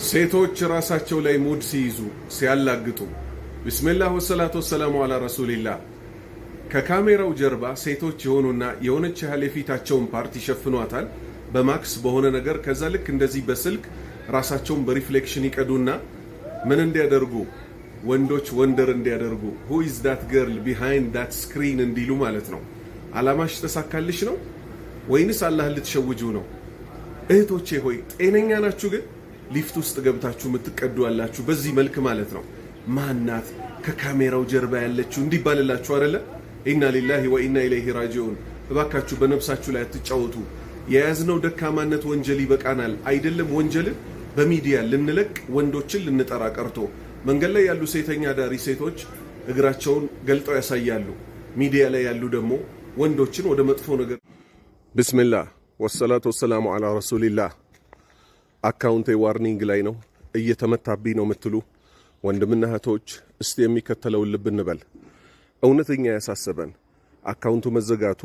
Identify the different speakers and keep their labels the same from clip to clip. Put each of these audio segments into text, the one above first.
Speaker 1: ሴቶች ራሳቸው ላይ ሙድ ሲይዙ፣ ሲያላግጡ፣ ቢስሚላህ ወሰላቱ ወሰላሙ አላ ረሱሊላህ። ከካሜራው ጀርባ ሴቶች የሆኑና የሆነች ያህል የፊታቸውን part ይሸፍኗታል በማክስ በሆነ ነገር። ከዛ ልክ እንደዚህ በስልክ ራሳቸውን በ reflection ይቀዱና ምን እንዲያደርጉ? ወንዶች wonder እንዲያደርጉ፣ "Who is that girl behind that screen?" እንዲሉ ማለት ነው። አላማሽ ተሳካልሽ ነው ወይንስ አላህን ልትሸውጁ ነው? እህቶቼ ሆይ፣ ጤነኛ ናችሁ? ግን ሊፍት ውስጥ ገብታችሁ የምትቀዱ አላችሁ። በዚህ መልክ ማለት ነው። ማናት ከካሜራው ጀርባ ያለችው እንዲባልላችሁ አይደለ? ኢና ሊላሂ ወኢና ኢለይሂ ራጂዑን። እባካችሁ በነፍሳችሁ ላይ አትጫወቱ። የያዝነው ደካማነት ወንጀል ይበቃናል። አይደለም ወንጀልን በሚዲያ ልንለቅ፣ ወንዶችን ልንጠራ ቀርቶ መንገድ ላይ ያሉ ሴተኛ አዳሪ ሴቶች እግራቸውን ገልጠው ያሳያሉ። ሚዲያ ላይ ያሉ ደግሞ ወንዶችን ወደ መጥፎ ነገር። ብስሚላህ ወሰላቱ ወሰላሙ አላ ረሱሊላህ። አካውንቴ warning ላይ ነው፣ እየተመታብኝ ነው የምትሉ ወንድምና እህቶች፣ እስቲ የሚከተለውን ልብ እንበል። እውነተኛ ያሳሰበን አካውንቱ መዘጋቱ፣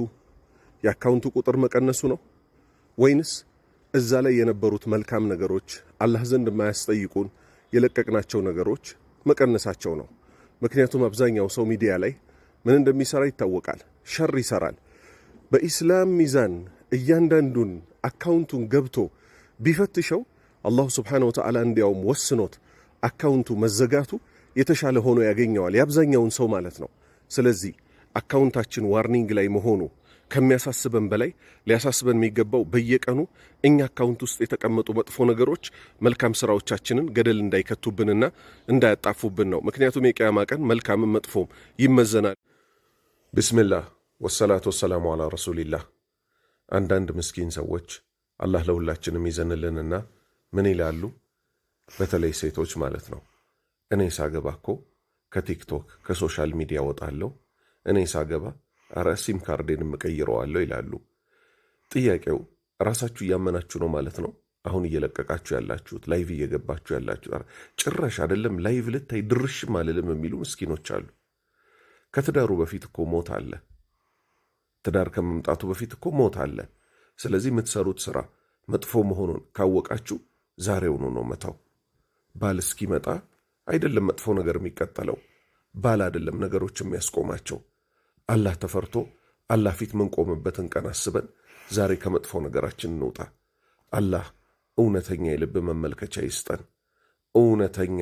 Speaker 1: የአካውንቱ ቁጥር መቀነሱ ነው ወይንስ እዛ ላይ የነበሩት መልካም ነገሮች፣ አላህ ዘንድ የማያስጠይቁን የለቀቅናቸው ነገሮች መቀነሳቸው ነው? ምክንያቱም አብዛኛው ሰው ሚዲያ ላይ ምን እንደሚሰራ ይታወቃል። ሸር ይሰራል። በኢስላም ሚዛን እያንዳንዱን አካውንቱን ገብቶ ቢፈትሸው አላሁ ስብሓነሁ ወተዓላ እንዲያውም ወስኖት አካውንቱ መዘጋቱ የተሻለ ሆኖ ያገኘዋል፣ የአብዛኛውን ሰው ማለት ነው። ስለዚህ አካውንታችን warning ላይ መሆኑ ከሚያሳስበን በላይ ሊያሳስበን የሚገባው በየቀኑ እኛ አካውንት ውስጥ የተቀመጡ መጥፎ ነገሮች መልካም ስራዎቻችንን ገደል እንዳይከቱብንና እንዳያጣፉብን ነው። ምክንያቱም የቅያማ ቀን መልካምም መጥፎም ይመዘናል። ብስሚላህ ወሰላቱ ወሰላሙ አላ ረሱሊላህ። አንዳንድ ምስኪን ሰዎች፣ አላህ ለሁላችንም ይዘንልንና፣ ምን ይላሉ? በተለይ ሴቶች ማለት ነው። እኔ ሳገባ እኮ ከ TikTok፣ ከ social media ወጣለሁ። እኔ ሳገባ ኧረ ሲም ካርዴን እቀይረዋለሁ ይላሉ። ጥያቄው ራሳችሁ እያመናችሁ ነው ማለት ነው? አሁን እየለቀቃችሁ ያላችሁት፣ live እየገባችሁ ያላችሁ፣ ጭራሽ አይደለም live ልታይ ድርሽም አልልም የሚሉ ምስኪኖች አሉ። ከትዳሩ በፊት እኮ ሞት አለ። ትዳር ከመምጣቱ በፊት እኮ ሞት አለ። ስለዚህ የምትሰሩት ስራ መጥፎ መሆኑን ካወቃችሁ ዛሬውኑ ነው መተው። ባል እስኪመጣ አይደለም መጥፎ ነገር የሚቀጠለው፣ ባል አይደለም ነገሮች የሚያስቆማቸው። አላህ ተፈርቶ አላህ ፊት ምንቆምበትን ቀን አስበን ዛሬ ከመጥፎ ነገራችን እንውጣ። አላህ እውነተኛ የልብ መመልከቻ ይስጠን። እውነተኛ